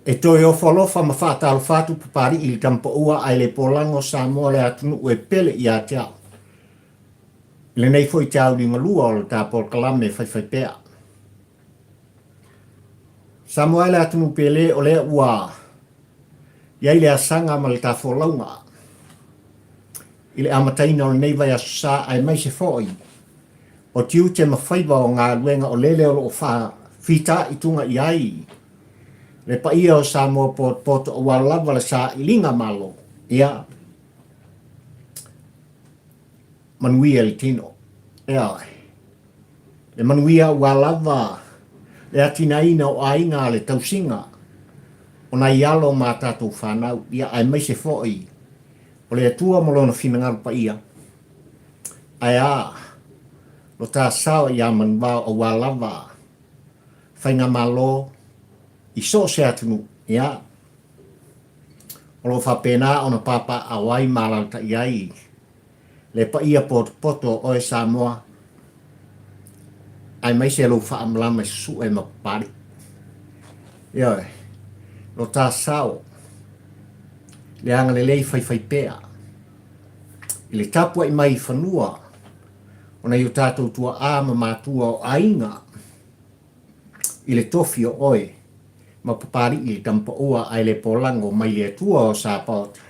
E toe ofo alofa ma faatalofa atu Papali'i i le Tamapaua ae le polago Samoa le atunuu e pele ia te au. I lenei foi tauli galua o le ta polokalame faifaipea. Samoa e le atunuu pele o lea ua i ai le asaga ma le tafolauga i le amataina o lenei vaiaso sa aemaise foi o tiute ma faiva o galuega o lele o lo o fitaituga i ai le paia o Samoa potopoto aua lava le sailiga malo. Ia manuia le tino. Ioe. Le manuia aua lava le atinaeina o aiga a le tausiga o nai alo ma a tatou fanau, ia aemaise foi o le Atua ma Lona finagalo paia. Ae a lo ta sao ia Manuvao aua lava Faigamalo i so o se atunuu, ia, o lo o faapena ona papaaao ai ma alaalatai ai le paia potopoto o oe Samoa, aemaise lou faamalama i Susue ma Papalii. Ioe, lo ta sao, le agalelei faifaipea i le tapuai mai i fanua o nai o tatou tuaa ma matua o aiga i le tofi o oe ma Papalii le Tamapaua ae le polago mai le Atua o Sapaota.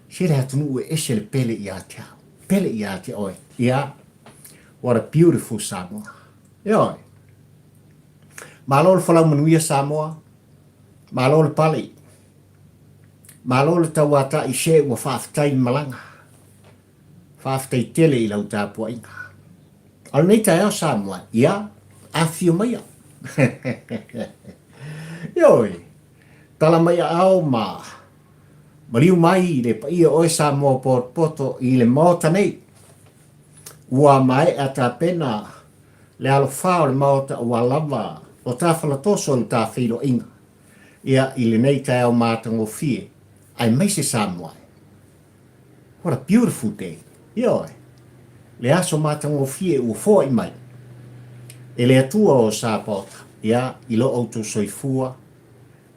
Se le atunuu e ese le pele ia te au, pele ia te oe. Ia, what a beautiful Samoa. Ioe. Malo le folau manuia Samoa, malo le pale, malo le tauata'i se ua faafetai le malaga. Faafetai tele i lau tapuaiga. A o lenei taeao Samoa, ia, afifio maia. Ioe, tala mai aao ma maliu mai le paia o oe Samoa potopoto i le Maota nei. Ua maea tapena le alofā o le Maota aua lava lo ta falatoso i lo ta feiloaiga, ia, i lenei taeao matagofie, aemaise Samoa e. What a beautiful day. Ioe. Le aso matagofie ua foai mai e le Atua o Sapaota, ia, i lo outou soifua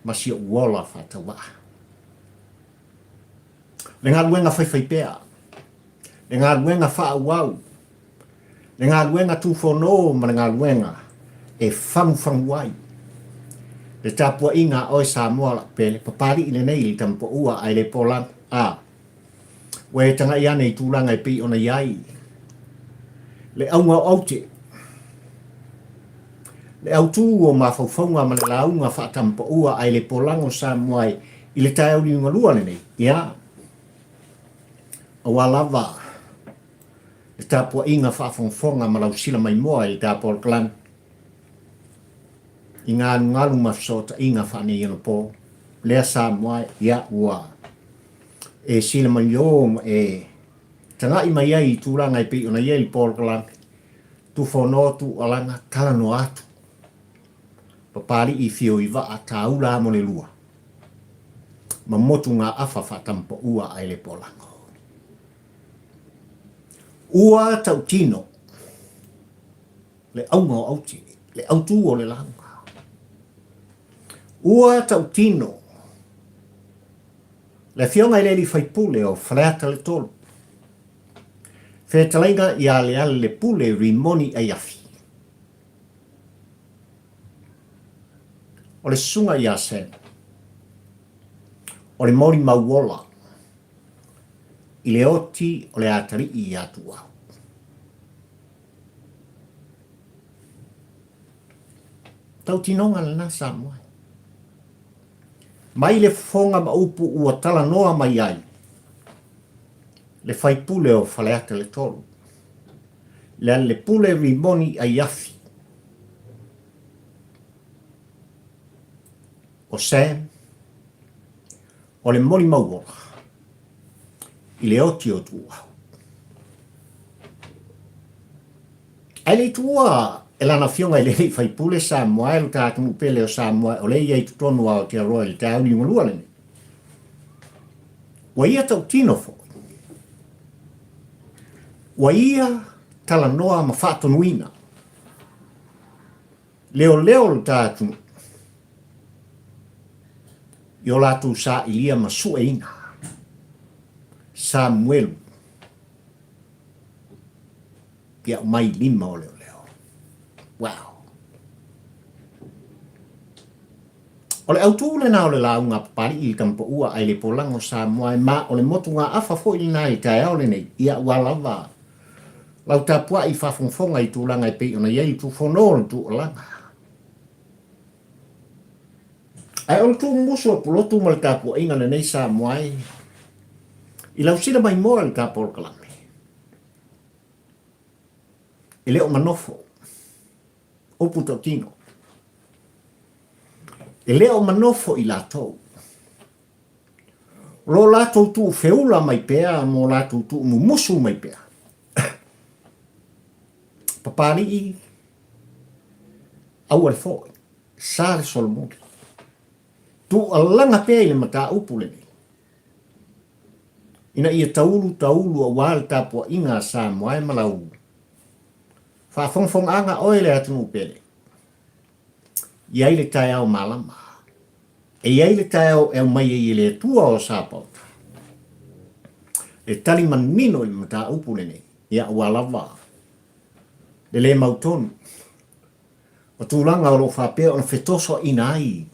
ma si ou ola faatauvaa. Le galuega faifaipea, le galuega faaauau, le galuega tufono ma le galuega e fagufagu ai le tapuaiga a oe Samoa lau pele, Papalii lenei i le Tamapaua ae le Polago. A, ua e tagai ane i tulaga e pei ona i ai le auga o aute, le autū o mafaufauga ma le lauga faatamapaua ae le Polago Samoa i le taeao liugalua lenei, ia, aua lava le tapuaiga faafogafoga ma lau sila maimoa i le tapolokalame i galugalu ma fesootaiga faaneionapo lea Samoa ia ua e sila maiō ma e taga'i mai ai i tulaga e pei ona i ai le polokalame tufono tuualaga talanoa atu Papali'i fio i vaa tāula amo le lua ma motu ngā afa faatamapaua ae le polago. Ua tautino le auga o aute, le autū o le lauga. Ua tautino le afioga i le alii faipule o Faleata le 3, fetalaiga ia Lealailepule Rimoni Aiafi. O le susuga ia Sam, o le molimau ola i le oti o le atalii ia Tuuau. Tautinoga lena Samoa. Mai le fofoga ma upu ua talanoa mai ai le faipule o Faleata le 3, Lealailepule Rimoni Aiafi. O Sam, o le molimau ola i le oti o Tuuau. Ae le i tuua e lana afioga i le alii faipule Samoa e lo ta atunuu pele o Samoa o lea e i ai i totonu o Aotearoa i le taeao liugalua lenei. Ua ia tautino foi. Ua ia talanoa ma faatonuina leoleo lo ta atunuu. I o latou sailia ma sueina. Samuelu. Ia aumai lima o leoleo. Wow. O le autu lena o le lauga a Papali'i i le Tamapaua ae le polaga o Samoa e ma o le motugaafa foi lena i le taeao lenei, ia ua lava lau tapuai faafogafoga i tulaga e pei ona i ai le tufono o le tuualaga. Ae o le tuumusu o Pulotu ma le tapuaiga lenei Samoa e i lau sila maimoa i le tapolokalame. E le o manofo. Upu tautino. E le o manofo i latou. O lo latou tuu feula mai pea ma o latou tuu mumusu mai pea. Papalii, aua le foi, sa le solomuli. Tuualaga pea i le mataupu lenei. Ina ia taulu taulu aua le tapuaiga a Samoa e ma lau faafogafogaaga oe le atunuu pele. I ai le taeao malama. E i ai le taeao e aumai ai e le Atua o Sapaota. Le tali manino i le mataupu lenei, ia ua lava le le mautonu o tulaga o lo o faapea ona fetosoaina ai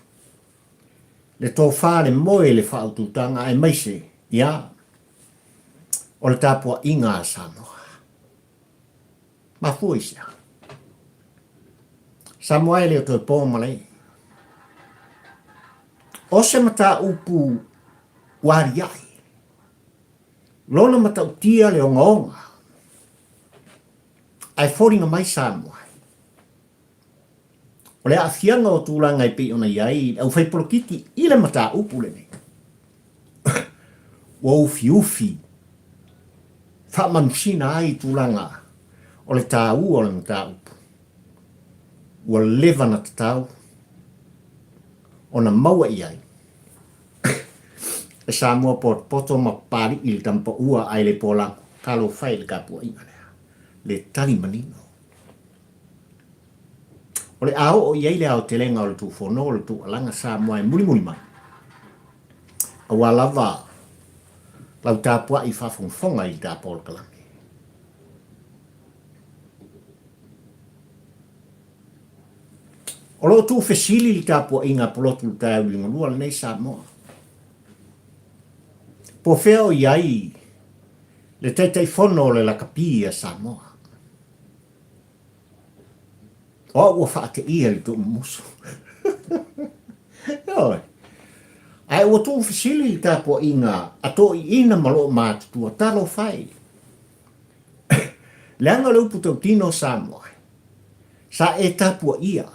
le tofa, le moe, le faaututaga aemaise, ia, o le tapuaiga a Samoa. Mafua i se a? Samoa e le o toe po malae. O se mataupu ua aliae, lona matautia le ogaoga, ae foliga mai Samoa. O le aafiaga o tulaga e pei ona i ai le aufaipolokiki i le mataupu lenei, ua ufiufi faamanusina ai tulaga o le taua o le mataupu ua leva na tatau ona maua i ai e Samoa potopoto ma Papali'i i le tamapaua ae le polago. Talofa e i le tapuaiga lea, le tali manino. O le a oo i ai le aotelega o le Tufono o le Tuualaga Samoa e mulimuli mai, aua lava lau tapuai faafogafoga i le ta polokalame. O lo o tuufesili le tapuaiga a Pulotu i le taeao liugalua lenei Samoa. Po fea o i ai le Taitaifono o le Lakapi a Samoa? O au ua faateia i le tuumumusu. Ioe. Ae ua tuufesili le tapuaiga a toeaiina ma loo matutua, talofa e. Leaga o le upu tautino Samoa, sa e tapuaia,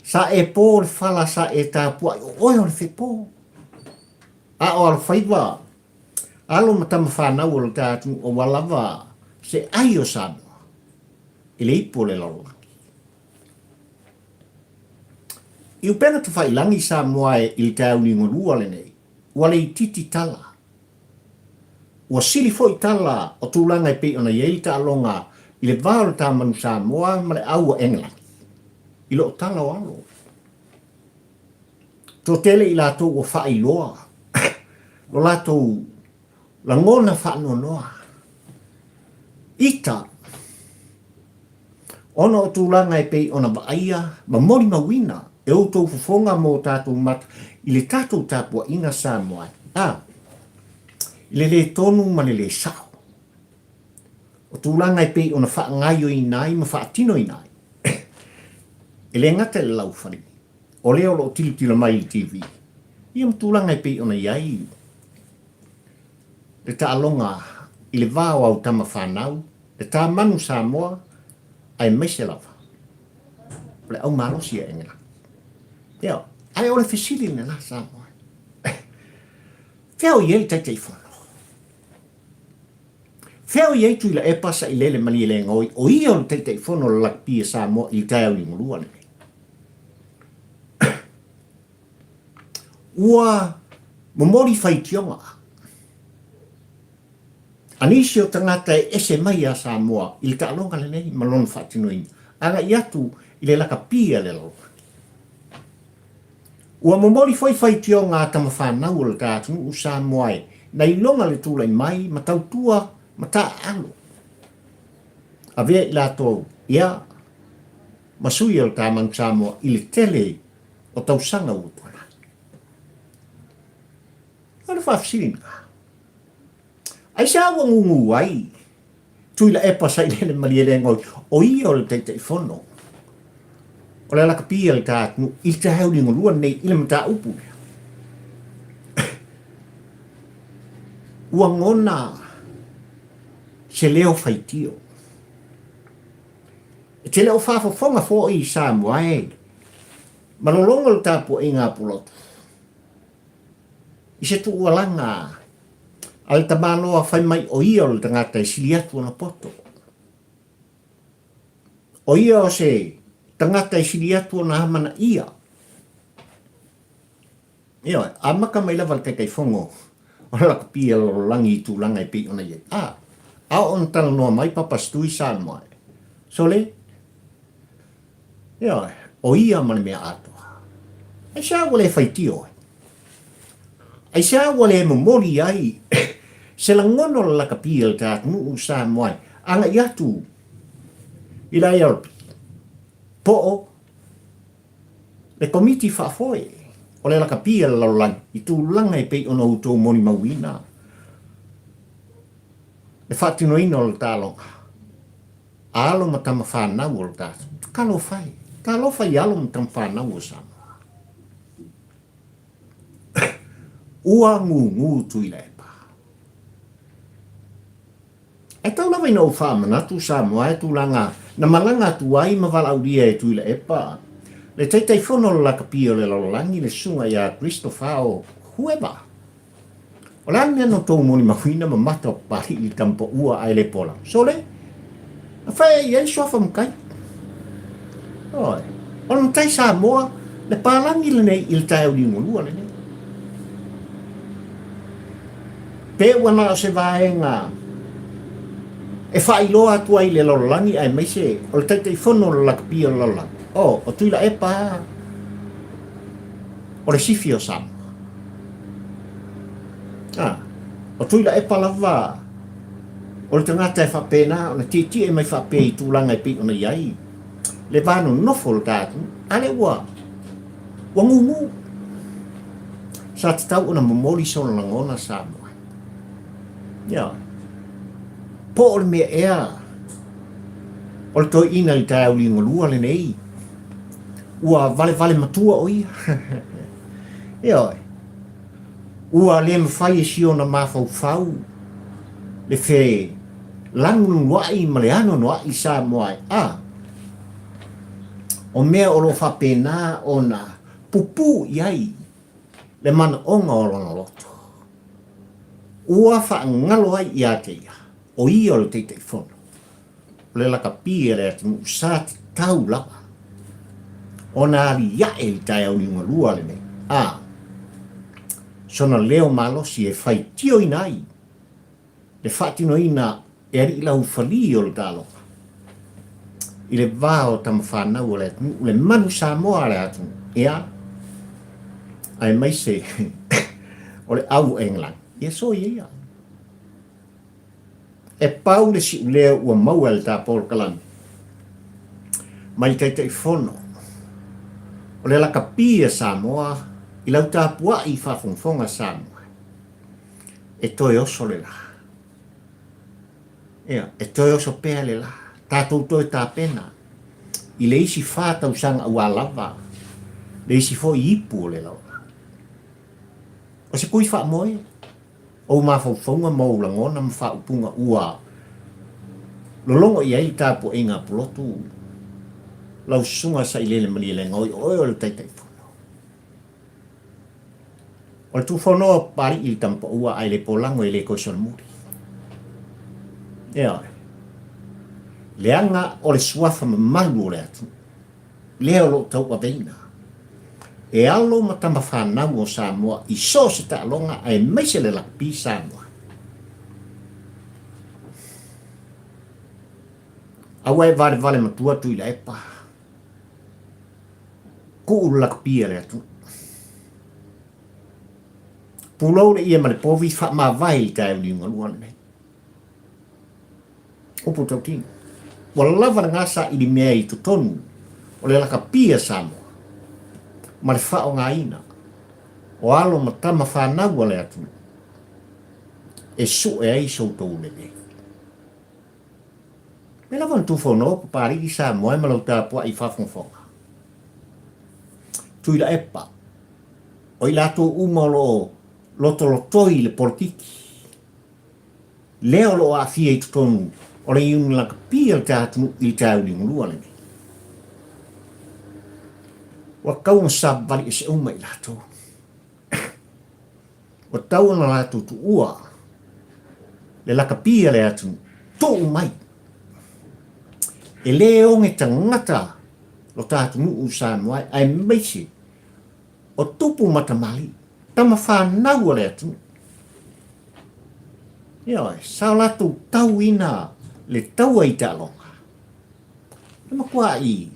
sa e po le fala, sa e tapuai, o oe o le fepo. A o alofaiva alo ma tama fanau o lo ta atunuu aua lava se ai o Samoa i le ipu o le lalolagi. I upega tafailangi Samoa e i le taeao liugalua lenei, ua le itiiti tala. Ua sili foi tala o tulaga e pei ona i ai le taaloga i le va o le tamanu Samoa ma le au a Engelani i loo tala o alo. Toatele i latou ua faailoa lo latou lagona faanoanoa ita ona o tulaga e pei ona vaaia ma molimauina e outou fofoga ma o tatou mata i le tatou tapuaiga Samoa a i le lē tonu ma le lē sao o tulaga e pei ona faagaioina ai ma faatinoina ai e le gata i le laufali o lea o lo o tilotilo mai i le TV, ia ma tulaga e pei ona i ai le taaloga i le va o au tama fanau, le ta manu Samoa, aemaise lava o le au malosi a Engelani. Ia, ae o le fesili lena Samoa. Fea o i ai le Taitaifono? Fea o i ai Tuilaepa Sailele Malielegaoi, o ia o le Taitaifono o le Lakapi a Samoa i le taeao liugalua lenei? Ua momoli faitioga a nisi o tagata e ese mai iā Samoa i le taaloga lenei ma lona faatinoina, agai atu i le lakapi a le lalolagi. Ua momoli foi faitioga a tamafanau o le ta atunuu Samoa e na iloga le tulai mai ma tautua ma taaalo. Avea i latou, ia, ma sui o le ta Manu Samoa i le tele o tausaga ua tuanai. O le faafesili lena. Aisea ua gugu ai Tuilaepa Sailele Malielegaoi, o ia o le Taitaifono o le alakapi a le ta atunuu i le taeao liugalua lenei i le mataupu lea. Ua gona se leo faitio. E te le o faafofoga foi i Samoa e ma lologo le tapuaiga a Pulotu i se tuualaga a le tamaloa fai mai o ia o le tagata e sili atu ona poto. O ia o se tagata e sili atu ona amanaia. Ioe, amata mai lava le Taitaifono o le lakapi a le lalolagi i tulaga e pei ona i ai. A, a oo ona talanoa mai Papa Stui Samoa, sole, ioe, o ia ma le mea atoa. Aisea ua le faitio ai? Aisea ua le momoli ai se lagona o le lakapi a le ta atunuu Samoa e agai atu i la ALP? Po o le Komiti Faafoe o le Lakapi a le Lalolagi i tulaga e pei ona outou molimauina le faatinoina o le taaloga a alo ma tama fanau o le tatou. Talofa e! Talofa i alo ma tama fanau o Samoa. Ua gugu Tuilaepa. Ae tau lava ina ou faamanatu Samoa e tulaga na malaga atu ai ma valaaulia e Tuilaepa, le Taitaifono o le Lakapi o le Lalolagi le Susuga ia Christopher o Whoever. O le a le mea na outou molimauina ma mata o Papalii i le tama paua ae le pola? Sole! Na fai ai i ai le suafa matai. Oi. O le matai Samoa, le palagi lenei i le taeao liugalua lenei. Pe ua na o se vaega e faailoa atu ai i le lalolagi aemaise o le Taitaifono o le Lakapi o le Lalolagi, oh, o Tuilaepa o le sifi o Samoa. Ah, o Tuilaepa lava o le tagata e faapena ona tietie mai faapea i tulaga e pei ona i ai le va nonofo o le ta atunuu, a lea ua Ua gugu. Sa tatau ona momoli sona lagona Samoa. Ia. Po o le mea ea o le toeaina i taeao liugalua lenei, ua valevale matua o ia. Ioe. Ua le mafai e si ona mafaufau le fe lanuanua'i ma le anoanoa'i Samoa e a. O mea o lo o faapena ona pupū i ai le manaoga o lona loto, ua faagalo ai ia te ia, o ia o le Taitaifono, o le lakapi a le atunuu sa tatau lava ona aliae i le taeao liugalua lenei, a sona leo malosi e faitioina ai le faatinoina e alii laufali o le talofa i le va o tamafanau o le atunuu, le manu Samoa a le atunuu, ia, aemaise o le au o Engelani. Ia soia ia. E pau le siuleo ua maua e le ta polokalame mai le Taitaifono o le lakapi a Samoa i lau tapuai faafogafoga Samoa. E toe oso le la. Ia, e toe oso pea le la. Tatou toe tapena i le isi fa tausaga ua lava le isi foi ipu o le laola. O se kui faamoe, ou mafaufauga ma ou lagona ma faaupuga ua lologo i ai le tapuaiga a Pulotu, lau susuga Sailele Malielegaoi, o oe o le Taitaifono. O le tufonoa o Papalii i le tama paua ae le polago e le toe solomuli. Ioe. Leaga o le suafa mamalu o le atunuu, lea o lo o tauaveina e alo ma tama fanau o Samoa i so o se taaloga aemaise le lakapi Samoa. Aua e valevale matua Tuilaepa. Kuu le lakapi a le atunuu. Pulou le ie ma le povi faamavae i le taeao liugalua lenei. Upu tautino. Ua lava lena saili mea i totonu o le lakapi a Samoa ma le faaaogaina o alo ma tama fanau a le atunuu e sue ai so outou lelei. Mea lava ona tufono Papalii Samoa e ma lau tapuai i faafogafoga. Tuilaepa, o i latou uma o lo o lotolotoi i le polokiki, lea o lo o aafia i totonu o le iuni lakapi a le ta atunuu i le taeao liugalua lenei. Ua tatau ona savali ese uma i latou. Ua tatau ona latou tuua le lakapi a le atunuu, tuu mai. E le oge tagata lo ta atunuu Samoa aemaise o tupu ma tamalii, tama fanau a le atunuu. Ioe, sa o latou tauina le taua i taaloga. E matuai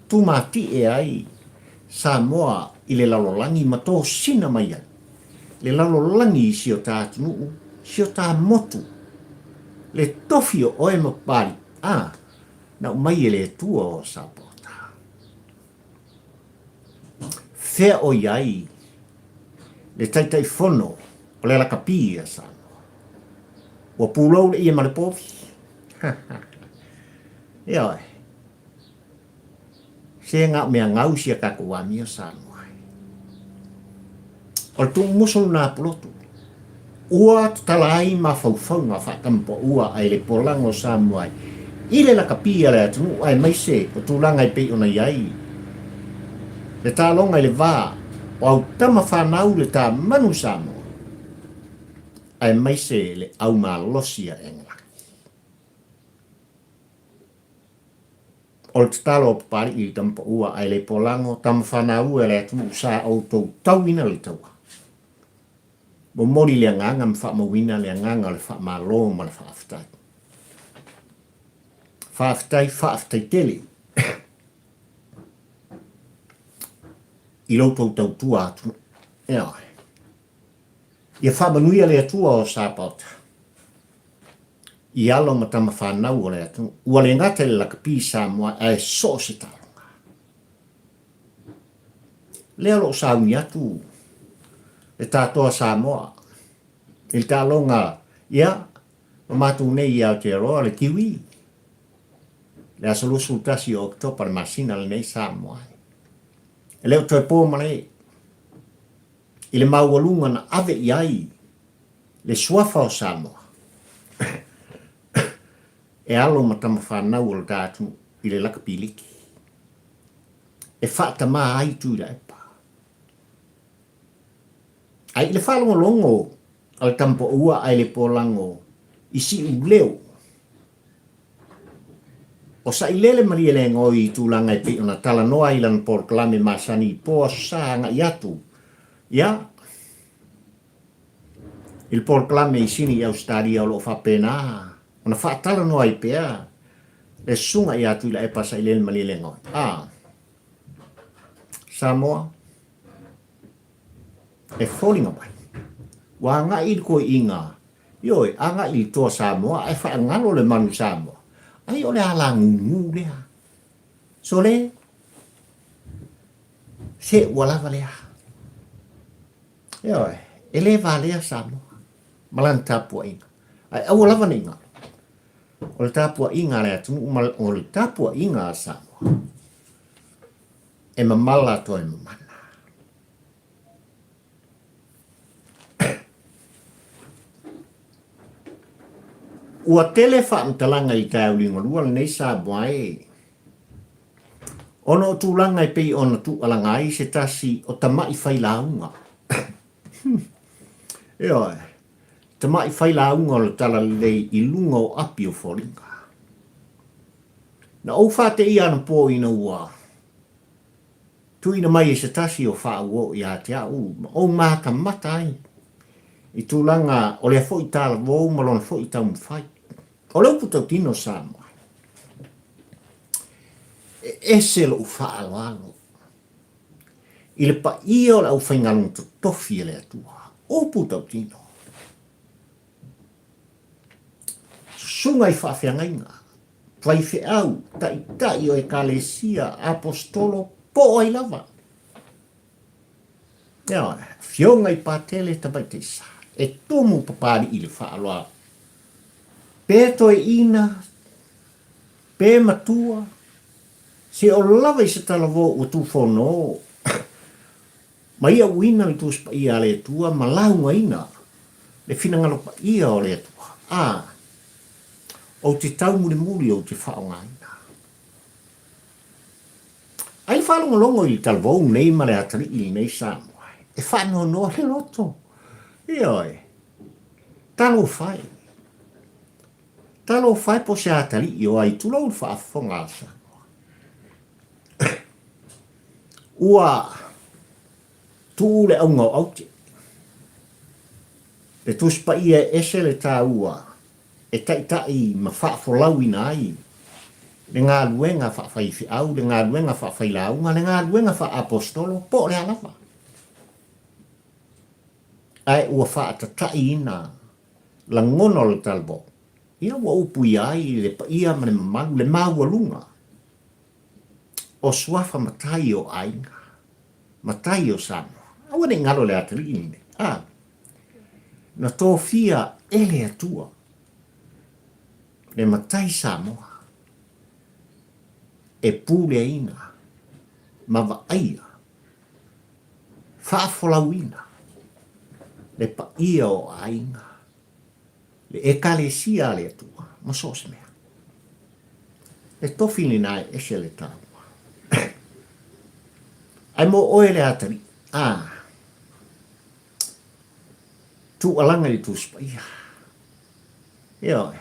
tumatie ai Samoa i le lalolagi ma tosina mai ai le lalolagi i si o ta atunuu, si o ta motu, le tofi o oe ma Papalii, a, na aumai e le Atua o sapota. Fea o i ai le Taitaifono o le lakapi a Samoa? Ua pulou le ie ma le povi? Ioe. Se na o mea gau si a tatou amio Samoa ai. O le tuumusu lena pulotu. Ua tatala ai mafaufauga faatamapaua ai le polaga o Samoa ai i le lakapi a le atunuu aemaise o tulaga e pei ona i ai le taaloga i le va o au tama fanau le ta manu Samoa aemaise le au malosi a Engelaki. O le tatalo a Papalii i le tamapaua ae le polago tama fanau e le atunuu sa outou tauina le taua. Momoli le agaga ma faamauina le agaga o le faamalo ma le faafetai. Faafetai, faafetai tele i lo outou tautua atunuu. Ioe. Ia faamanuia le Atua o Sapaota i alo ma tama fanau o le atunuu. Ua le gata i le lakapi Samoa ae so o se taaloga. Lea o lo o sauni atu le tatoa Samoa i le taaloga, ia, ma matou nei i Aotearoa, le Kiwi, le aso 21 o Oketopa le masina lenei Samoa. E le o toe po malae i le maualuga na ave i ai le suafa o Samoa e alo ma tama fanau o le ta atunuu i le lakapi liki. E faatamā ai Tuilaepa. Ae i le faalogologo a le tamapaua ae le polago i siu leo o Sailele Malielegaoi i tulaga e pei ona talanoa ai i lana polokalame masani i po Aso Sa agai atu ia i le polokalame i Sini i Ausetalia o lo o faapena ona faatalanoa ai pea le susuga ia Tuilaepa Sailele Malielegaoi. A Samoa, e foliga mai, ua agai i le toeaiina, ioe, agai i le toa Samoa ae faagalo le manu Samoa, ai o le alagugū lea. Sole, se ua lava lea. Ioe, e le valea Samoa ma lana tapuaiga, ae aua lava ne i galo. O le tapuaiga a le atunuu ma o le tapuaiga a Samoa e mamala toe mamana. Ua tele faamatalaga i taeao liugalua lenei Samoa e ona o tulaga e pei ona tuualaga ai se tasi o tama'i failauga. Ioe. Tama'i failauga o le Talalelei i luga o api o foliga. Na ou faateia anapo ina ua tuuina mai e se tasi o faauo ia te au ma ou matamata ai i tulaga o lea foi talavou ma lona foi taumafai. O le upu tautino Samoa, e ese lou faaaloalo i le paia o le aufaigaluega totofi a le Atua. Upu tautino. Susuga i faafeagaiga, faifeau, taitai o ekalesia, aposetolo, po o ai lava. Ioe, afioga i Patele Tamaitai Sa, e tumu papalii i le faaaloalo. Pe toeaina, pe matua, se o lava i se talavou ua tufono ma ia uina le Tusi Paia a le Atua ma laugaina le finagalo paia o le Atua, a, ou te taumulimuli ou te faaaogaina. Ai le faalogologo i le talavou nei ma le atalii lenei Samoa, e faanoanoa le loto. Ioe. Talofa e. Talofa e po o se atalii o ai, tulou le faafofoga a Samoa. Ua tuu le auga o aute. Le Tusi Paia e ese le taua e taitai ma faafolauina ai le galuega faafaifeau, le galuega faafailauga, le galuega faaapostolo, po o le a lava. Ae ua faatataiina lagona o le talavou, ia ua upuia ai le paia ma le mamalu, le maualuga o suafa matai o aiga, matai o Samoa. Aua ne i galo le atalii lenei. A, na tofia e le Atua le matai Samoa e puleaina ma vaaia, faafolauina le paia o aiga, le Ekalesia a le Atua ma so o se mea. Le tofi lena e ese le taua. Ae mo oe le atalii, a, tuualaga i le Tusi Paia. Ioe.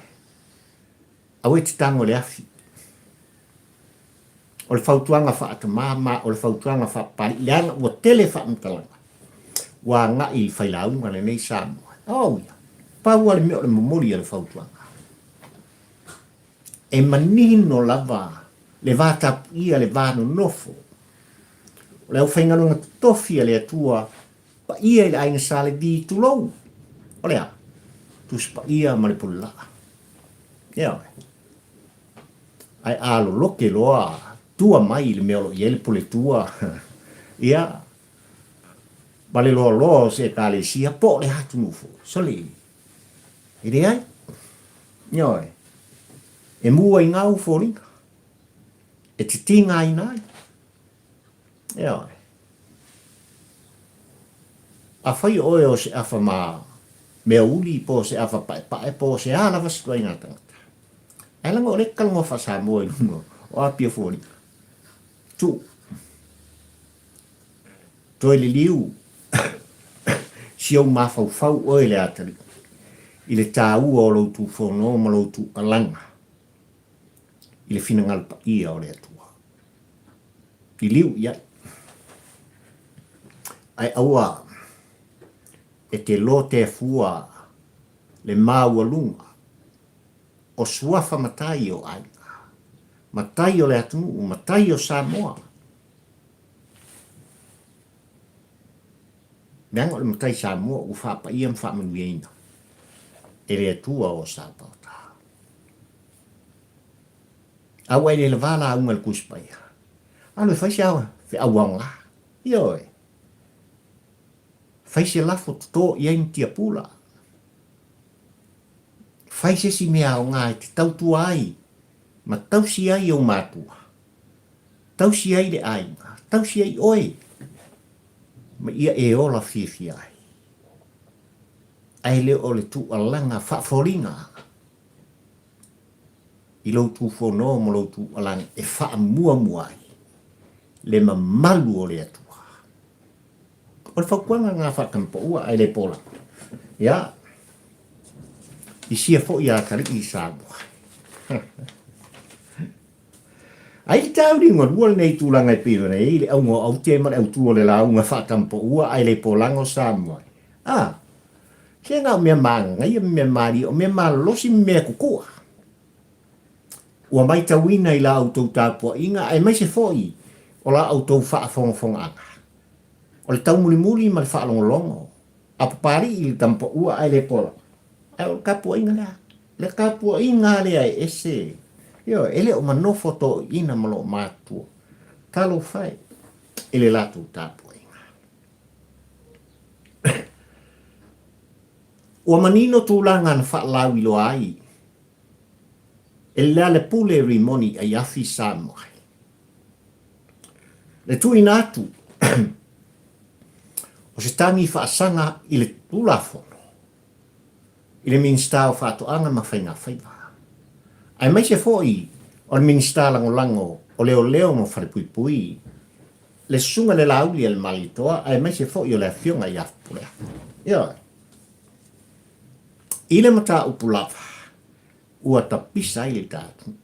Aua e te tago i le afi. O le fautuaga faatamā ma o le fautuaga faapapalii, leaga ua tele faamatalaga ua agai i le failauga lenei Samoa. Oh ia, pau lava le mea o le momoli o le fautuaga. E manino lava le va tapuia, le va nonofo o le aufaigaluega totofi a le Atua paia i le aiga Sa Levi, tulou, o le a? Tusi Paia ma le Pulelaa. Ioe. Ae a loloke loa tua mai i le mea o lo o i ai le pule tua, ia, ma le loaloa o se Ekalesia, po o le atunuu foi, sole, e leai. Ioe. E mū ai ngā foliga, e te tigaina ai. Ioe. Afai o oe o se afa ma mea uli po o se afa paepae po o se a lava se ituaiga tagata, ae leaga o lea e talanoa faa-Samoa i luga o Apia Foliga, tuu, toe liliu si ou mafaufau oe le atalii i le taua o lou tufono ma lou tuualaga i le finagalo paia o le Atua. Liliu i ai. Ae aua e te lotea fua le maualuga o suafa matai o aiga, matai o le atunuu, matai o Samoa. Leaga o le matai Samoa ua faapaia ma faamanuiaina e le Atua o Sapaota. A ua e le lavā lauga i le Tusi Paia, alu e fai se feau aoga. Ioe. Fai se lafo totō i ai ni tiapula. Fai se isi mea aoga e te tautua ai ma tausi ai ou matua, tausi ai le aiga, tausi ai oe ma ia e ola fiafia ai. Ae le o le tuualaga faafoliga i lou tufono ma lou tuualaga e faamuamua ai le mamalu o le Atua. O le fautuaga lena faatamapaua ae le pola. Ia, i sia foi atalii i Samoa. Ai le tauli galua lenei tulaga e pei ona i ai le auga o aute ma le autu o le lauga faatamapaua ae le polaga o Samoa. A, se na o mea magagaia ma mea malie, o mea malolosi ma mea kukua. Ua maitauina i la outou tapuaiga aemaise foi o la outou faafogafogaaga. O le taumulimuli ma le faalogologo. A Papalii i le tama paua ae le pola. Ae o le tapuaiga lea. Le tapuaiga lea e ese. Ioe, e le o manofo toeaiina ma loomatutua. Talofa e i le latou tapuaiga. Ua manino tulaga na faalauiloa ai e Lealepule Rimoni Aiafi Samoa. Le tuuina atu o se tagi faasaga i le Tulafono i le Minisita o Faatoaga ma Faigafaiva, aemaise foi o le Minisita Lagolago o Leoleo ma Falepuipui, le Susuga i le Laauli a le Malietoa aemaise foi o le Afioga ia Fepuleafa. Ioe. I le mataupu lava ua tapisa ai le tatou.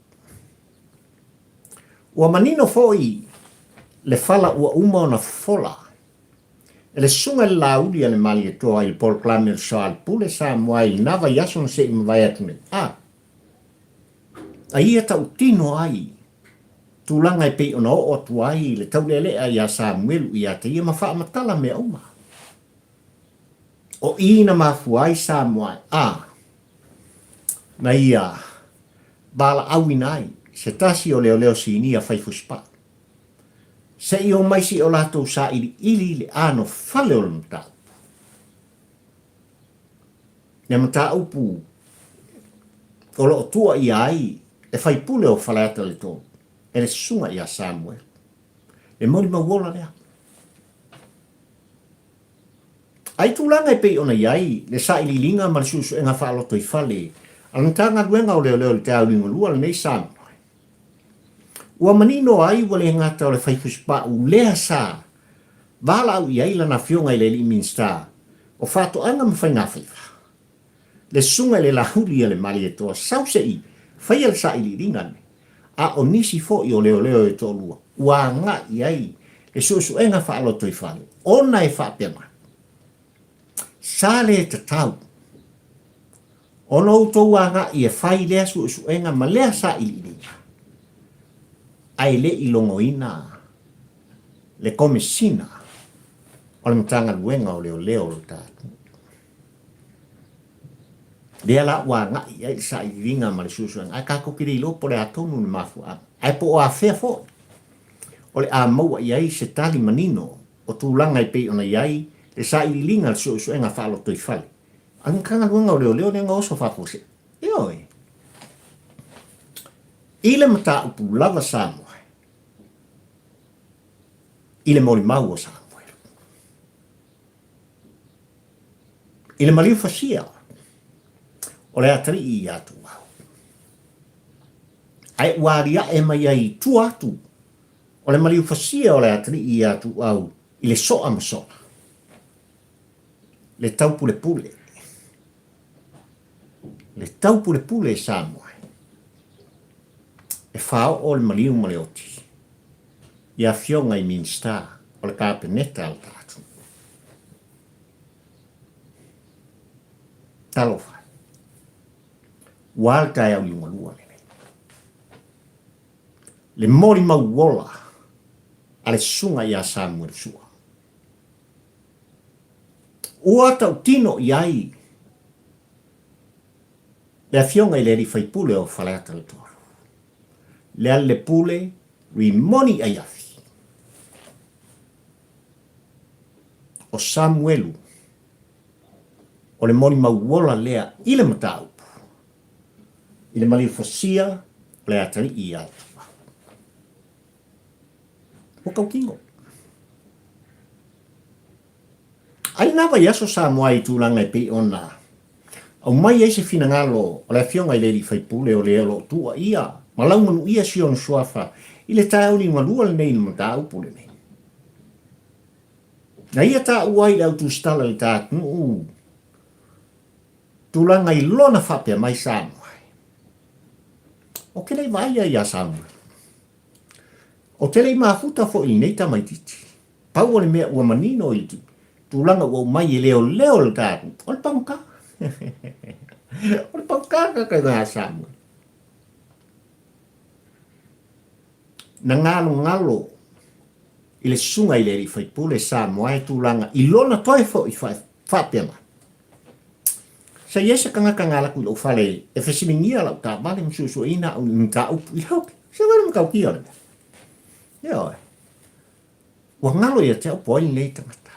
Ua manino foi le fala ua uma ona fofola e le Susuga i le Laauli a le Malietoa i le polokalame o le Soalepule Samoa i lena vaiaso na se i mavae atu nei. A a ia tautino ai tulaga e pei ona oo atu ai le taulealea iā Samuelu ia te ia ma faamatala mea uma. O i na mafua ai Samoa a na ia valaauina ai se tasi o leoleo sinia fai fusipaa se i omai se i o latou sailiili le anofale o le mataupu. Le mataupu o lo o tua ia ai le faipule o Faleata le 3 e le susuga ia Samuel. Le molimau ola lea. A i tulaga e pei ona i ai le sailiiliga ma le suesuega faalotoifale a le Matagaluega o Leoleo i le taeao liugalua lenei Samoa, ua manino ai ua le gata o le faifusipau lea sa valaau i ai lana afioga i le alii Minisita o Faatoaga ma Faigafaiva, le Susuga i le Lauli a le Malietoa sau se i faia le sailiiliga lenei, a o nisi foi o leoleo e toalua ua agai i ai le suesuega faalotoifale ona e faapea mai, Sa le tatau ona outou agai e fai lea suesuega ma lea sailiiliga, ae le i logoina le Komesina o le Matagaluega o Leoleo o le tatou. Lea la ua agai i ai le sailiiliga ma le suesuega, ae tatou te le iloa po o le a tonu le mafuaaga, ae po o afea foi o le a maua i ai se tali manino o tulaga e pei ona i ai le sailiiliga le suesuega faalotoifale a le Matagaluega o Leoleo lea na oso faafuasei. Ioe. I le mataupu lava Samoa i le molimau o Samoa. I le maliu fasia o le atalii ia Tuau. Ae ua aliae mai ai i tua atu o le maliu fasia o le atalii ia Tuau i le soa ma soa, le taupulepule, le taupulepule Samoa e faaoo le maliu ma le oti i afioga i Minisita o le Kapeneta a le tatou. Talofa e! Ua a le taeao liugalua lenei. Le molimau ola a le susuga ia Samuel Sua. Ua tautino i ai le afioga i le alii faipule o Faleata le 3, Lealailepule Rimoni Aiafi. O Samuelu, o le molimau ola lea i le mataupu, i le maliu fasia o le atalii ia Atua. Ua tautino. Ai na vaiaso Samoa i tulaga e pei ona aumai ai se finagalo o le afioga i le alii faipule o le o lo o tuuaia ma laumanuia si ona suafa i le taeao liugalua lenei i le mataupu lenei. Na ia taua ai le au tusitala i le ta atunuu tulaga i lona faapea mai Samoa. Ou te le i vaai ia ia Samoa. Ou te le i mafuta foi i lenei tamaitiiti. Pau o le mea ua manino i le tulaga ua aumai e leoleo le ta atunuu, o le pagota. O le pagota le tagata ia Samoa. Na galogalo i le susuga i le alii faipule Samoa e tulaga i lona toe foi Faapea mai, Sa i ai se tagata na alu atu i lou fale e fesiligia lau taavale ma suesueina au i mataupu i hoki. Se wai le matautia o le mea. Ioe. Ua galo ia te au po ai lenei tagata.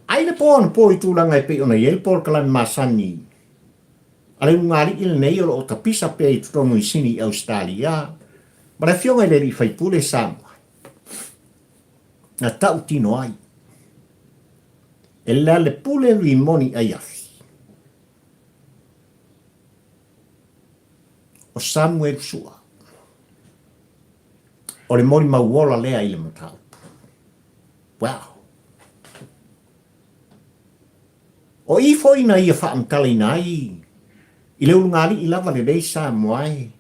Ai le po ona po i tulaga e pei ona i ai le polokalame masani a le ulugalii lenei o lo o tapisa pea i totonu i Sini i Ausetalia ma le afioga i le alii faipule Samoa na tautino ai e Lealepule Rimoni Aiafi o Samuel Sua o le molimau ola lea i le mataupu. Wow! O i foi na ia faamatalaina ai i le ulugalii lava lelei Samoa e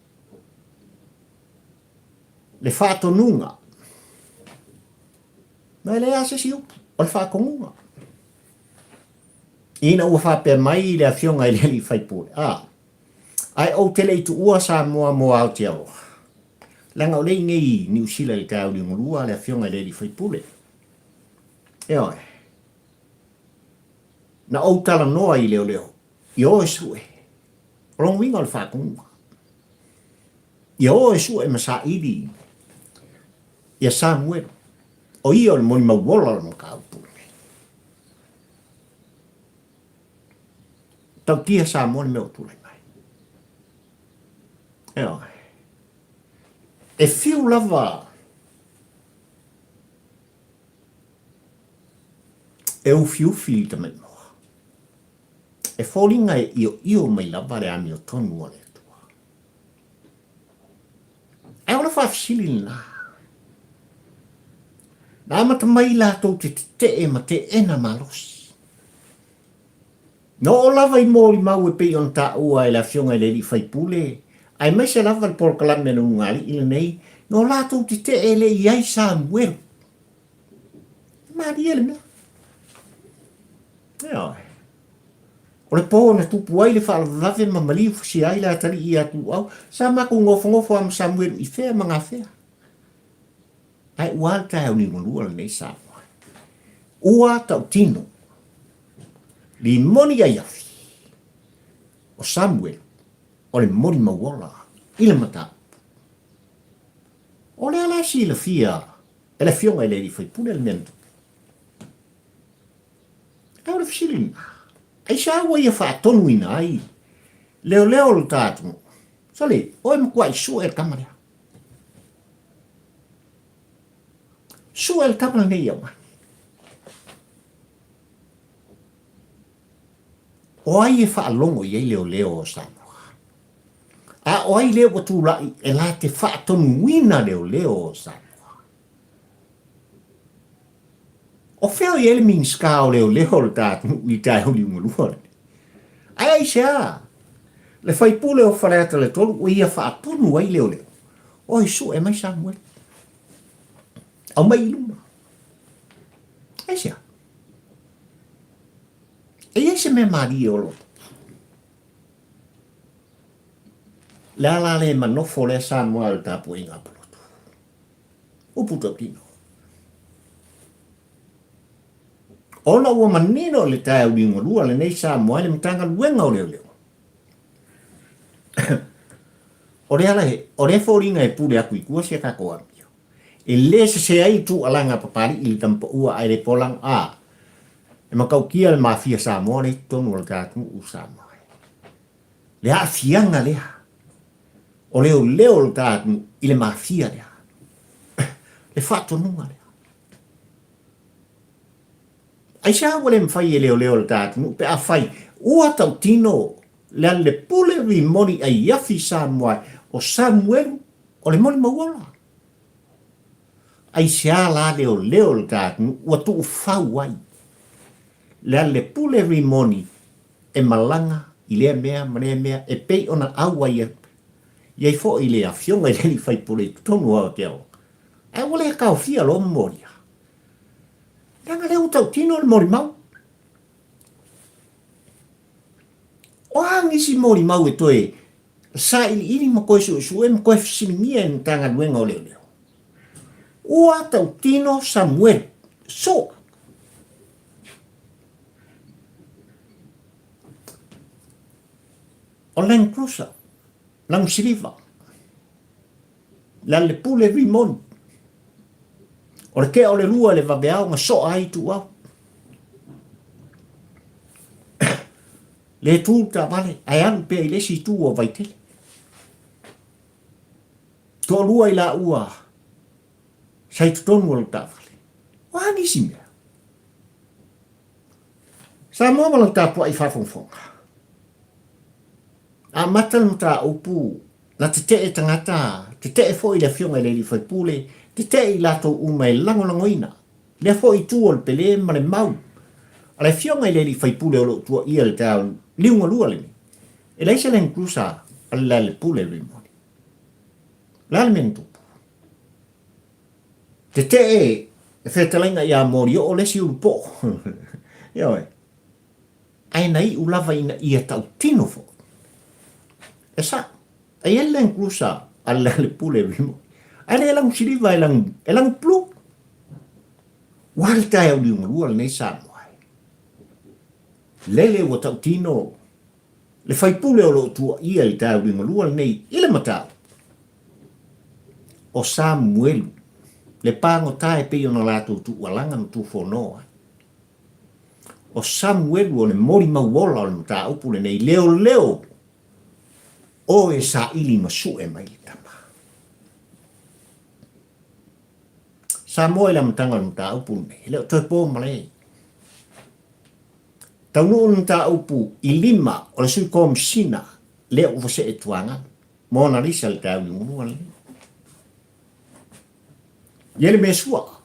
le faatonuga. Ma e leai lava se isi upu, o le faatonuga. Ina ua faapea mai le afioga i le alii faipule, a, ae ou te le i tuua Samoa mo Aotearoa, leaga o lea i inei i Niu Sila i le taeao liugalua le afioga i le alii faipule. Ioe. Na ou talanoa i leoleo, ia o e sue. O lona uiga o le faatonuga. Ia o e sue ma saili ia Samuelu, o ia o le molimau ola o le mataupu lenei. Tautia Samoa le mea ua tulai mai. Ioe. E fiu lava e ufiufi i tamaimoa. E foliga e ioio mai lava le amiotonu a le Atua. Ae o le faafesili lena, na amata mai latou te tetee ma teena malosi. Na oo lava i molimau e pei ona taua e le Afioga i le Alii Faipule, aemaise lava le polokalame a le Ulugalii lenei, na o latou tetee e le i ai Samuelu. E malie le mea. Ioe. O le po na tupu ai le faalavelave ma maliu fusia ai le atalii ia Tuuau, sa matou nofonofo lava ma Samuelu i fea ma gafea. Ae ua a le taeao liugalua lenei Samoa? Ua tautino. Limoni aiafi o Samuelu o le molimau ola i le mataupu. O lea la e silafia e le afioga i le alii faipule le mea na tupu. Ae o le fesili lena, aisea ua ia faatonuina ai leoleo o lo ta atunuu? Sole, o e matuai sue le tama lea. Sue le tama lenei e aumai. O ai e faalogo i ai leoleo o Samoa? A o ai lea ua tulai e la te faatonuina leoleo o Samoa? O fea o i ai le Minisita o Leoleo o le ta atunuu i taeao liugalua lenei? Ae aisea le faipule o Faleata le 3 ua ia faatonu ai leoleo? Oi, sue mai Samuel. Aumai i luma. Aisea? E i ai se mea malie o lo o tupu. Le a la le manofo lea Samoa i le tapuaiga a Pulotu? Upu tautino. Ona ua manino i le taeao liugalua lenei Samoa i le Matagaluega o Leoleo. O le ala, o lea foliga e pule atu i tua si a tatou amio. E le sese ai tuualaga a Papalii i le tamapaua ae le polaga a e matautia le mafia Samoa lea i totonu o le ta atunuu Samoa. Le aafiaga lea o leoleo o le ta atunuu i le mafia lea. Le faatonuga lea. Aisea ua le mafai e leoleo o le ta atunuu pe afai ua tautino le alepule rimoni aiafi Samoa o Samuelu o le molimau ola? Aisea la leoleo o le ta atunuu ua tuufau ai le alepule rimoni e malaga i lea mea ma lea mea e pei ona auai i ai foi le afioga i le alii faipule i totonu o Aotearoa, ae ua le taofia loa ma molia. Leaga lea ua tautino le molimau. O a nisi molimau e toe sailiili ma toe suesue ma toe fesiligia e le Matagaluega o Leoleo? Ua tautino Samuel. So, O Land Cruiser, lanu siliva, Lealailepule Rimoni. O le tea o le lua i le vaveao na soa ai Ituau. Le tu le taavale ae alu pea i le isi itu o Vaitele. Toalua i laua sa i totonu o le taavale. O a nisi mea? Samoa ma lau tapuai faafogafoga. Amata le mataupu na tetee tagata, tetee foi le Afioga i le Alii Faipule, tetee i latou uma e lagolagoina lea foi itu o le pele ma le mau a le Afioga i le Alii Faipule o lo o tuuaia i le taeao liugalua lenei. E leai se Land Cruiser a le Lealailepule Rimoni. O le a le mea na tupu? Tetee le fetalaiga ia Molioo le isi ulupoo. Ioe. Ae na iu lava ina ia tautino foi. E sa'o. E i ai le Land Cruiser a le Lealepule Rimoni. Ae le lanu siliva e lanu, e lanu blue. Ua le taeao liugalua lenei Samoa e. Lele ua tautino le faipule o lo o tuuaia i le taeao liugalua lenei i le mataupu. O Samuelu, le pagota e pei ona latou tuualaga ma tufono ai. O Samuelu o le molimau ola o le mataupu lenei, leoleo oe saili ma sue mai le tama. Samoa i le amataga o le mataupu lenei, e le o toe po malae. Taunuu le mataupu i lima o le sui komisina lea ua see tuagalu. Mona Lisa le taeao liugalua lenei. Ia le mea sua.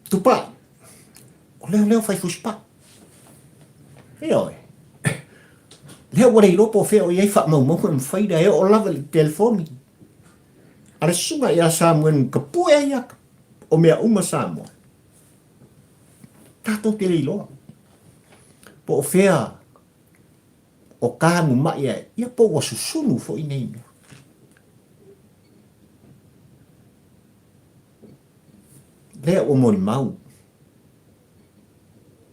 Tupai. O leoleo fai fusipai. Ioe. Lea ua le iloa po o fea o i ai faamaumauga e mafai ona e oo lava i le telefoni. A le susuga ia Samuel ka pue ai aka o mea uma Samoa. Tatou te le iloa. Po o fea o kānu mai ai, ia po ua susunu foi nei mea. Lea ua molimau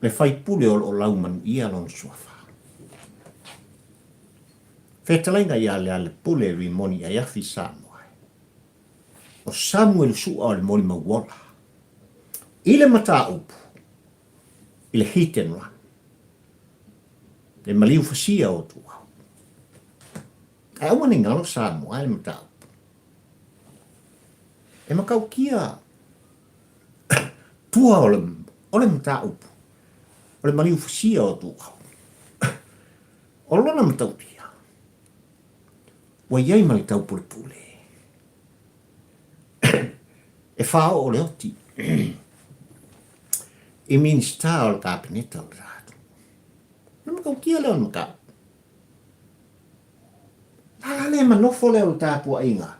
le faipule o lo o laumanuia lona suafa. Fetalaiga ia Lealepule Rimoni Aiafi Samoa. O Samuel Su'a o le molimau ola. I le mataupu, i le hit and run. Le maliu fasia o Tuau. Ae aua ne i galo Samoa i le mataupu. E matautia tua o le, o le mataupu, o le maliu fasia o Tuau. O lona matautia, ua i ai ma le taupulepule. E faaoo le oti i Minisita o le Kapeneta o le tatou. O le matautia lea o le mataupu. La la le manofo lea o le tapuaiga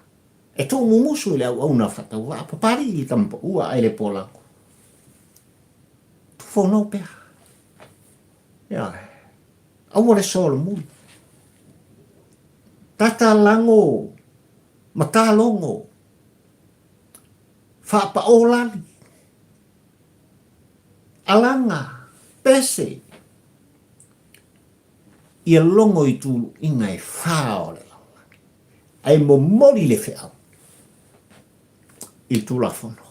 e tuumumusu i le auauna faatauvaa, papalii i le tamapaua ae le polago. Tufono pea. Ioe. Aua le solomuli. Tatalago ma talogo. Faapaolali. Alaga, pese. Ia logo i tuluiga e fā o le lalolagi, ae momoli le feau i le Tulafono.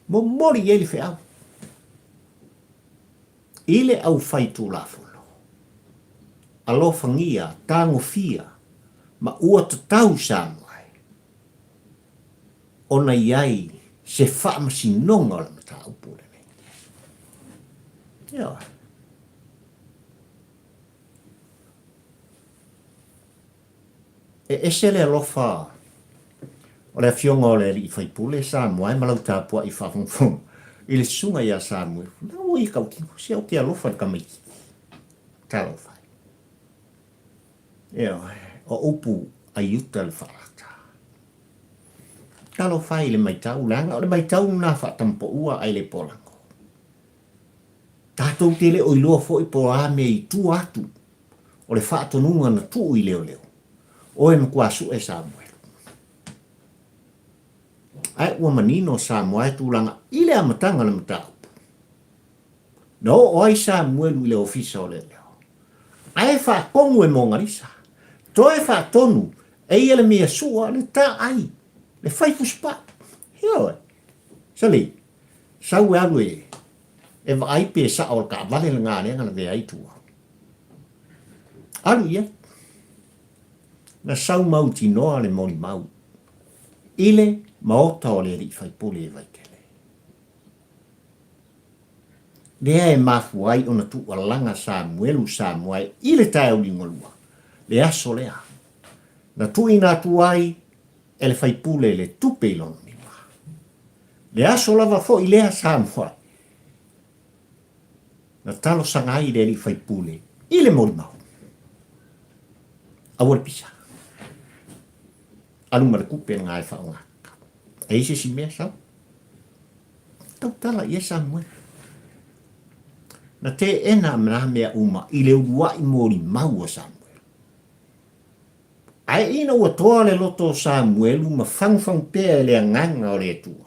Momoli i ai le feau i le aufai Tulafono. Alofagia, tagofia, ma ua tatau Samoa e ona i ai se faamasinoga o le mataupu lenei. Ioe. E ese le alofa o le afioga o le alii faipule Samoa e ma lau tapuai faafogafoga i le susuga ia Samuel. Na ua ia tautino, se ou te alofa i le tamaitiiti. Talofa e. Ioe, o upu a Iuta le faalata. Talofa e i le matau, leaga o le matau lena faatamapaua ae le polago. Tatou te le o iloa foi po o a mea i tua atu o le faatonuga na tuu i leoleo, oe matua sue Samuelu. Ae ua manino Samoa e tulaga i le amataga o le mataupu. Na oo ai Samuelu i le ofisa o leoleo. Ae faatonu e Mogalisa. Toe faatonu e ia le mea sua le taai, le fai fusupau. Ioe. Sali, sau e alu e e vaai pe sao o le taavale lena lea na lavea ai tua. Alu i ai. Na sau mautinoa le molimau i le maota o le alii faipule i Vaitele. Lea e mafua ai ona tuualaga Samuelu Samoae i le taeao liugalua, le aso lea na tuuina atu ai e le faipule le tupe i lona lima. Le aso lava foi lea Samoae na talosaga ai le alii faipule i le molimau. Aua le pisa. Alu ma le tupe lena e faaaoga. E i ai se isi mea sau? Tautala i ai Samuele. Na teena nā mea uma i le uluai molimau a Samuele. Ae ina ua toa le loto o Samuelu ma fagufagu pea e le Agaga o le Atua,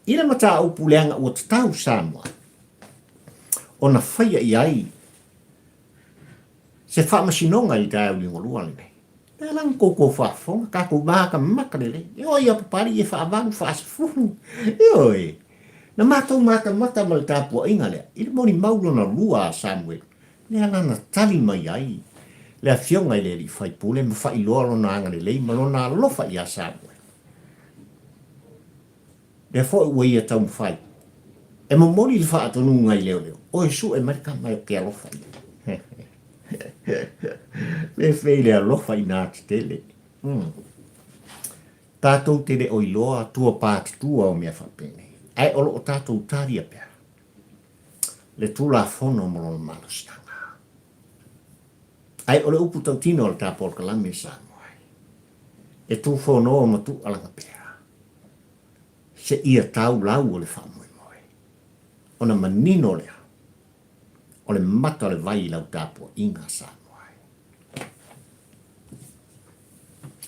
i le mataupu leaga ua tatau Samoa ona faia i ai se faamasinoga i le taeao liugalua lenei. Lea la na koukou faafofoga, tatou matamata lelei. Ioe ia Papalii e faavalu, faasefulu. Ioe. Na matou matamata ma le tapuaiga lea i le molimau lona lua a Samuelu, lea la na tali mai ai le Afioga i le Alii Faipule ma faailoa lona agalelei ma lona alofa iā Samuelu. Lea foi ua ia taumafai e momoli le faatonuga i leoleo, Oe sue mai le tama e ke alofa ia. Fefe i le alofa i nā tetele. Mm. Tātou te le o iloa tua pātitua o mea faapenei, ae o loo tātou talia pea le Tulafono ma lona malosiaga. Ae o le upu tautino a le tā polokalame Samoa ai, e tūfonoa ma tuualaga pea seia tau lau o le faamoemoe, ona manino lea o le mata o le vai i lau tapuaiga Samoa ai.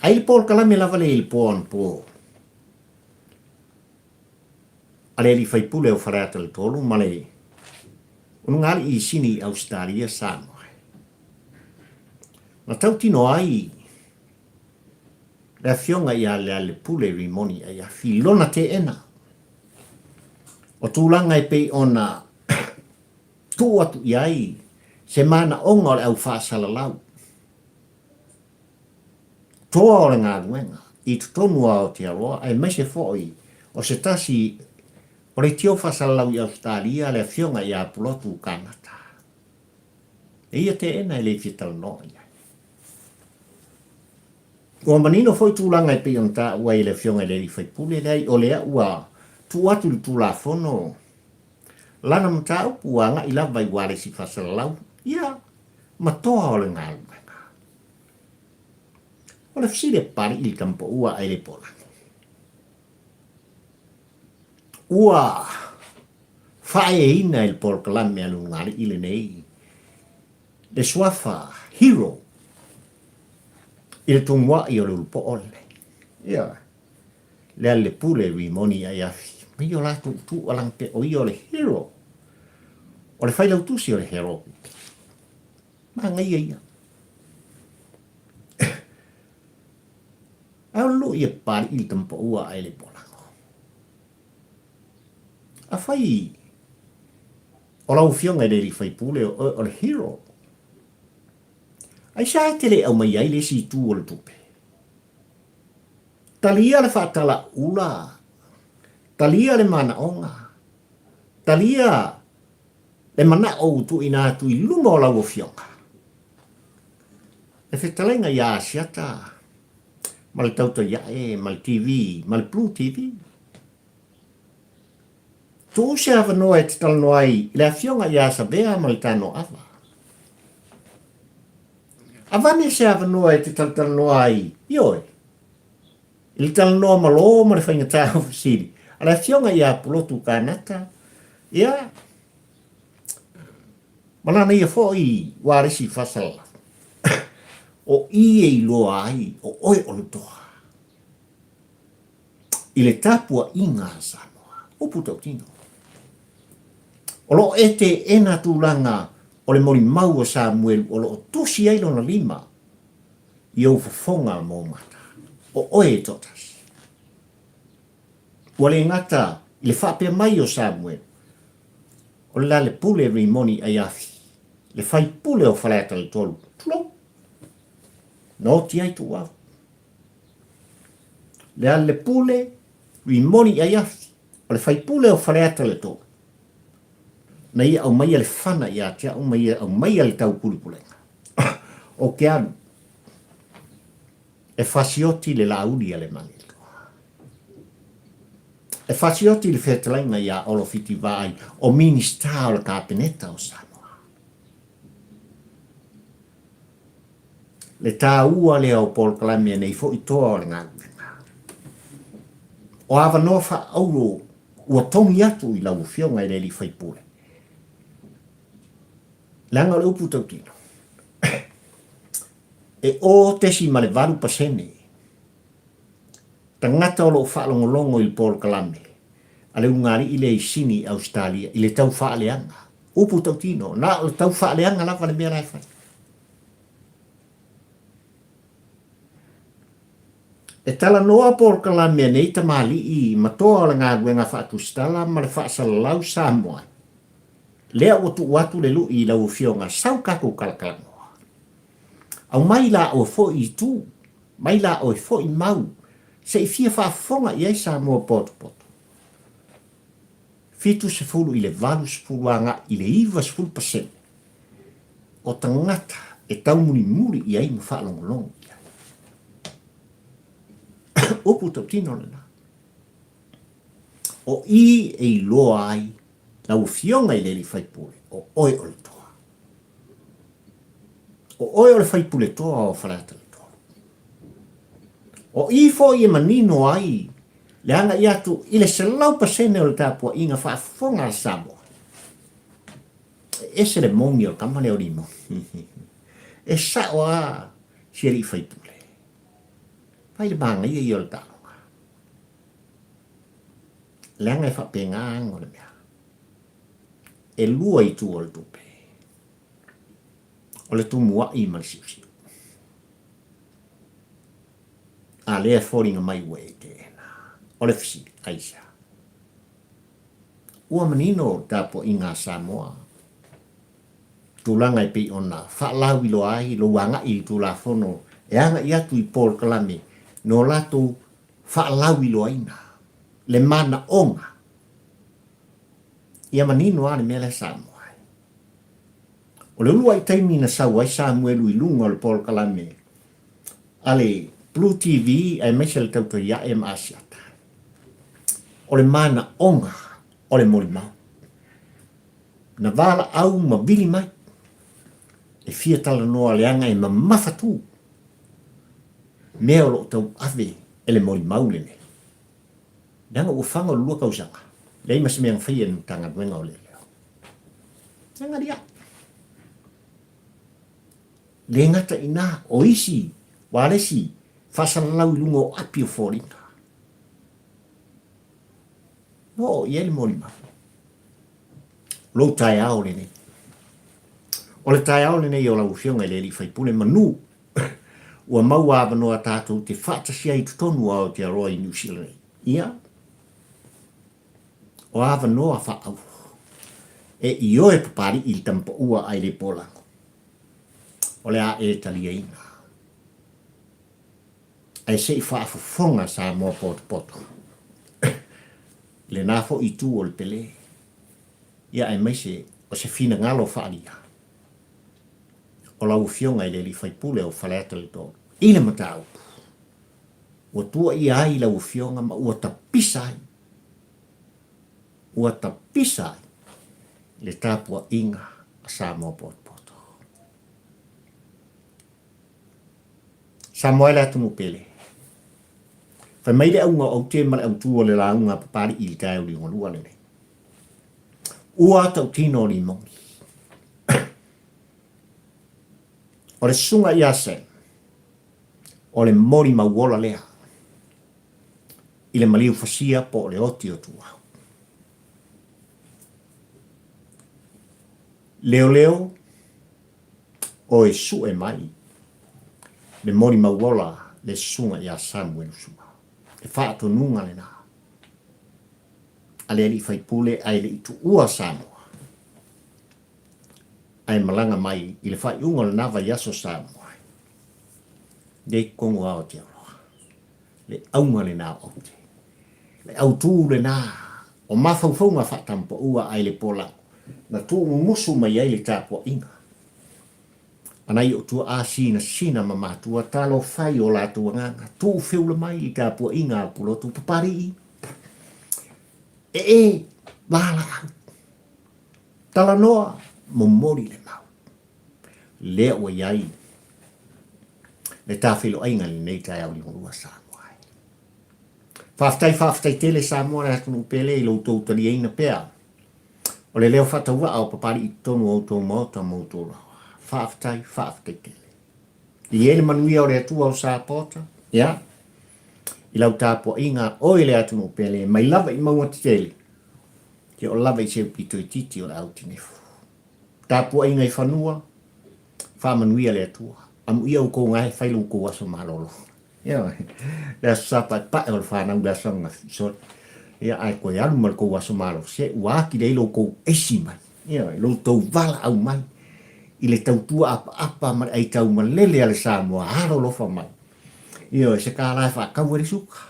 Ai le polokalame lava lea i le po anapo a le alii faipule o Faleata le 3 ma le ulugalii i Sini i Ausetalia Samoa ai. Na tautino ai le afioga ia Lealepule Rimoni Aiafi i lona teena o tulaga e pei ona tuu atu i ai se manaoga o le au faasalalau toa o le galuega i totonu o Aotearoa aemaise foi o se tasi o leitio faasalalau i Ausetalia le afioga ia Pulotu Kanata. E ia teena e le fia talanoa i ai. Ua manino foi tulaga e pei ona taua ai e le Afioga i le Alii Faipule, leai o lea ua tuu atu i le Tulafono lana mataupu ua agai lava i ualesi faasalalau, ia, ma toa o le galuega. O le fesili a Papalii i le tama paua ae le polagi. Ua faaeaina e le polokalame a le ulugalii lenei le suafa hero i le tumua'i o le ulupoo lenei. Ioe. Le ale pule Rimoni Aiafi, ma ia o latou tuualagi pea o ia o le hero o le failautusi o le Hero. Manaia ia. Ae o le lu'i e Papalii le tama paua ae le polago. Afai o lau afioga i le alii faipule o oe o le hero, aisea e te le aumai ai le isi itu o le tupe? Talia le faatalaula, talia le manaoga, talia le manao ua tuuina atu i luma o lau afioga. Le fetalaiga ia Asiata ma le Tautaiae ma le TV ma le Blue TV. Tuu se avanoa e te talanoa ai i le afioga ia Savea ma le Tanoava. Avane se avanoa e te talatalanoa ai, ioe, i le talanoa malo ma le faigata o fesili a le afioga ia Pulotu Kanata, ia, ma lana ia foi ualesi faasalalau. O i e iloa ai o oe o le toa i le tapuaiga a Samoa. Upu tautino. O lo o e teena tulaga o le molimau o Samuelu o lo o tusi ai lona lima i ou fofoga ma ou mata. O oe e toatasi. Ua le gata i le faapea mai o Samuelu, o le Lalepule Rimoni Aiafi, le faipule o Faleata le 3, tulou, na oti ai Tuuau. Lealailepule Rimoni Aiafi, o le faipule o Faleata le 3, na ia aumaia le fana ia te au ma ia aumaia le taupulepulega. Ou te alu e fasioti le laauli a le Malietoa. E fasioti le fetalaiga ia Olo Fiti Vaai o Minisita o le Kapeneta o Samoa. Le taua lea o polokalame a nei foi toa o le galuega. O avanoa faaauro ua togi atu i lau Afioga i le alii faipule. Leaga o le upu tautino, e 0.8% tagata o lo o faalogologo i le polokalame a le ulugalii lea i Sini i Ausetalia i le tau faaleaga. Upu tautino, na o le tau faaleaga lava le mea la e fai. E talanoa polokalame a nei tamalii ma toa o le galuega faatusitala ma le faasalalau Samoa ai. Lea ua tuu atu le lui i lau Afioga sau tatou talatalanoa. Aumai la oe foi itu, mai la oe foi mau, se i fia faafofoga i ai Samoa potopoto. 70 i le 80 agai i le 90% o tagata e taumulimuli i ai ma faalogologo i ai. Upu tautino lena. O i e iloa ai lau Afioga i le Alii Faipule, o oe o le toa. O oe o le faipule toa o Faleata le 3. O i foi e manino ai le agai atu i le 100% o le tapuaiga faafofoga a Samoa. E ese le mogi o le tama lea o Limoni. E sao lava si alii faipule. Fai le manaia ia o le taaloga. Leaga e faapena aga o le mea. E lua itu o le tupe. O le tumuai ma le siusiu. A lea e foliga mai ua e teena. O le fesili, aisea? Ua manino le tapuaiga a Samoa, tulaga e pei ona faalauiloa ai lou agai i le Tulafono e agai atu i polokalame no latou faalauiloaina le manaoga ia manino lava le mea lea Samoa ai. O le uluai taimi na sau ai Samuelu i luga o le polokalame a le Blue TV aemaise le Tautoiae ma Asiata, o le manaoga o le molimau. Na valaau ma vili mai e fia talanoa leaga e mamafa tu mea o lo o tauave e le molimau lenei. Leaga ua faga o le lua tausaga, leai ma se mea na faia e le Matagaluega o Leoleo. Leaga liaʻi. Le gata i ina, o isi ualesi faasalalau i luga o api o foliga. Ua oo i ai le molimau. Lou taeao lenei. O le taeao lenei o lau Afioga i le Alii Faipule manu ua maua avanoa tatou te faatasi ai i totonu o Aotearoa i Niu Sila nei. Ia, o avanoa faaauro e ioe Papalii i le tamapaua ae le polago. O le a e taliaina. Ae se i faafofoga Samoa potopoto i lena foi itu o le pele, ia aemaise o se finagalo faaalia o lau Afioga i le Alii Faipule o Faleata le 3 i le mataupu ua tuuaia ai lau Afioga ma ua tapisa ai, ua tapisa ai le tapuaiga a Samoa potopoto. Samoa e le atunuu pele. Fai mai le auga o aute ma le autu o le lauga a Papalii i le taeao liugalua lenei. Ua tautino o Limoni. O le susuga ia Sam, o le molimau ola lea i le maliu fasia po o le oti o Tuau. Leoleo, oe sue mai le molimau ola le susuga ia Samuelu Sua. Le faatonuga lena a le alii faipule ae le i tuua Samoa ae malaga mai i le faaiuga o lena vaiaso Samoa lea i totonu o Aotearoa. Le auga lena o aute. Le autū lena o mafaufauga faatampaua ae le polago na tuumumusu mai ai le tapuaiga a nai o tuaa sinasina ma matua talofa i o latou agaga tuufeula mai le tapuaiga a Pulotu Papalii ee valaau talanoa momoli le mau lea ua i ai le tafeiloaiga i lenei taeao liugalua Samoa ai. Faafetai, faafetai tele Samoa le atunuu pele i lo outou taliaina pea o le leo faatauvaa o Papalii i totonu o outou maota ma outou laoa. Faafetai, faafetai tele. I ai le manuia o le Atua o Sapota, ia, i lau tapuaiga oe le atunuu pele mai lava i mauga tetele, seia oo lava i se pito itiiti o le au tinefu. Tapuaiga i fanua, faamanuia le Atua. Amuia outou gae, fai lo outou aso malolo. Ioe, le aso Sa paepae o le fanau le aso ananafi, sorry. Ia, ae toe alu ma le tou aso malolo, se ua atili ai lo outou esi mai. Ioe, lo outou valaau mai i le tautua apaapa ma le aitau malele a le Samoa alolofa mai. Ioe, se kālā e faatau ai le suka,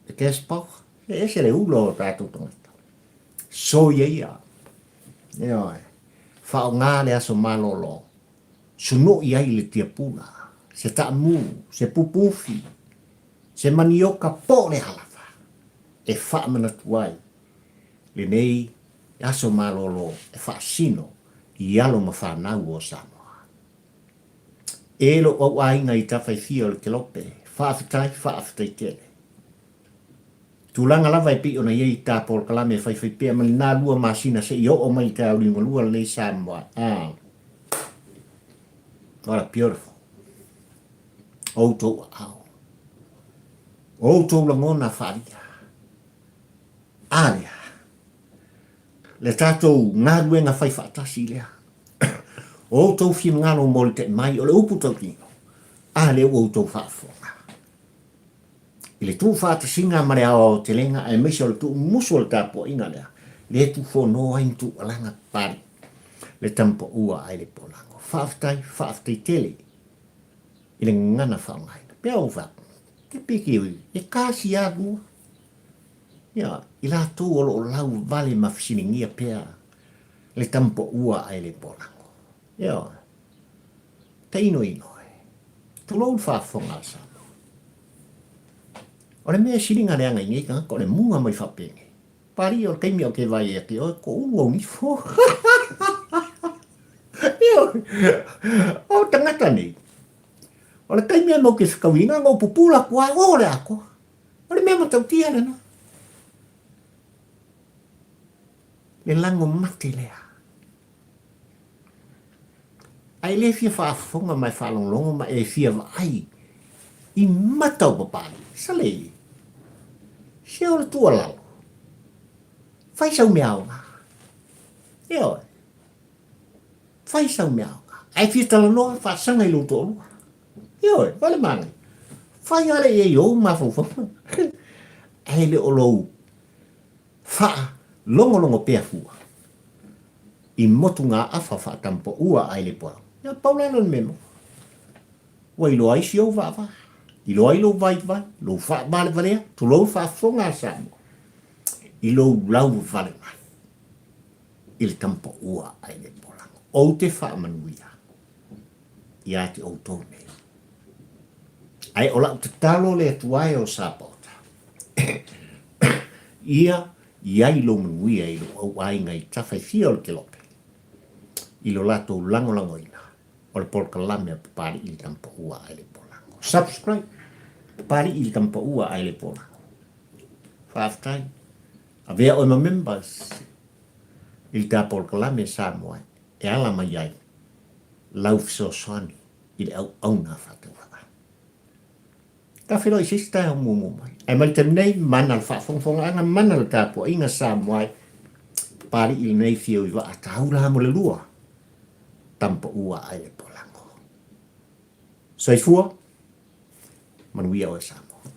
le cash power, e ese le ula o tatou tagata. Soia ia. Ioe, faaaoga le aso malolo Sunui ai le tiapula, se taamu, se pupufi, se manioka po o le a lava e faamanatu ai lenei aso malolo e faasino i alo ma fanau o Samoa. E lou au aiga i Tafaifia o le Kelope, faafetai, faafetai tele. Tulaga lava e pei ona i ai ta polokalame e faifai pea ma lena lua masina seia oo mai i le taeao liugalua lenei Samoa. Ah, what a beautiful. Outou aao. Outou lagona faaalia. A lea. Le tatou galuega fai faatasi lea. Outou finagalo mo le mai o le upu tautino. A lea ua outou faafofoga. I le tuufaatasiga ma le aoaotelega aemaise o le tuumumusu o le tapuaiga lea, lea e tuufono ai ma tuualaga papali le tamapaua ai le polago. Faafetai, faafetai tele i le gagana faaaogaina. Pea ua fai atu, te piki ui, e kasi lava lua. Ia, i latou o lo o lauvale ma fesiligia pea le tamapaua ai le polago. Ia, tainoino e. Tulou le faafofoga a Samoa. O le mea e siliga leaga i nei tagata, o le muga mai faapenei. Pali o le taimi au ke vai e te oe, ko ulu au nifo. O tagata nei, o le taimi a mau ke whakauina, ngau pupula kua, o le akoa. O le mea matautia lena. Le lago mate lea. Ae le fia faafofoga ma e faalogologo ma e fia vaai i mata o Papalii. Sale, se o le tuualalo, fai sau mea aoga. Ioe, fai sau mea aoga. Ae fia talanoa, faasaga i lou toalua. Ioe, vale manaia. Fai lava le i ai i ou mafaufauga. Ae le o lou Faalogologo pea fua i motugaafa faatampaua ai le pola. Ia pau la lea o le mea maua. Ua iloa ai si ou vaavaa, iloa ai lou vaivai, lou faavalevalea, tulou le faafofoga a Samoa i lou lauvale mai i le tampaua ai le polago. Ou te faamanuia ia te outou nei. Ae o lau tatalo le Atua e o Sapaota, ia i ai lou manuia i lou au aiga i tafa e fia o le Kelope, i lo latou lagolagoina o le polokalame a Papalii i le Tamapaua ae le Polago. Subscribe Papalii i le Tamapaua ae le Polago. Faafetai. Avea oe ma members i le ta polokalame Samoa e ala mai ai lau fesoasoani i le auauna faatauvaa. Ta feiloai i se isi taeao muamua mai. Ae mai le taimi nei, mana le faafogafogaaga, mana le tapuaiga Samoa e Papalii lenei fio i vaa taula mo le lua. Tama pau a ai le polago. Soifua, manuia oe Samoa.